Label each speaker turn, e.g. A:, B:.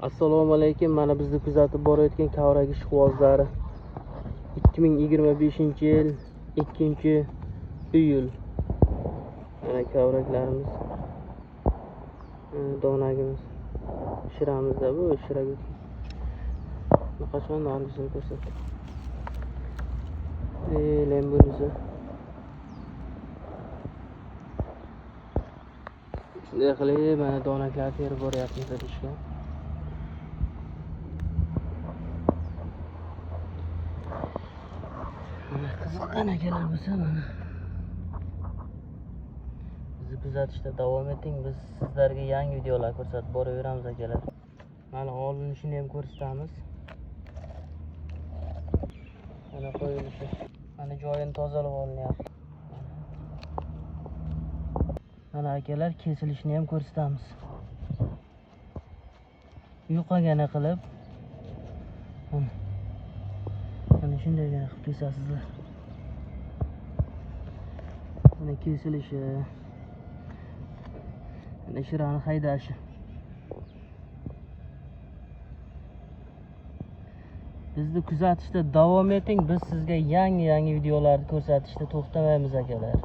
A: Assalomu alaykum. Mana bizni kuzatib borayotgan Kavrak ishqibozlari. 2025-yil 2-iyul. Mana kavraklarimiz. Donagimiz. Shiramizda bu shiraga. Qachon norigisini ko'rsatdi. Bunisi. Shunday qilib mana donaklar terib boryapmiz idishga. Mana qiziqqan akalar bo'lsa mana bizni kuzatishda davom eting. Biz sizlarga yangi videolar ko'rsatib boraveramiz akalar. Mana olinishini ham ko'rsatamiz. Mana qo'yilishi. Mana joyini tozalab olinyapti. Mana akalar kesilishini ham ko'rsatamiz. Yuqagana qilib mana shundaygina qilib kesasizlar. Mana kesilishi. Mana shirani haydashi. Bizni kuzatishda davom eting. Biz sizga yangi-yangi videolarni ko'rsatishda to'xtamaymiz akalar.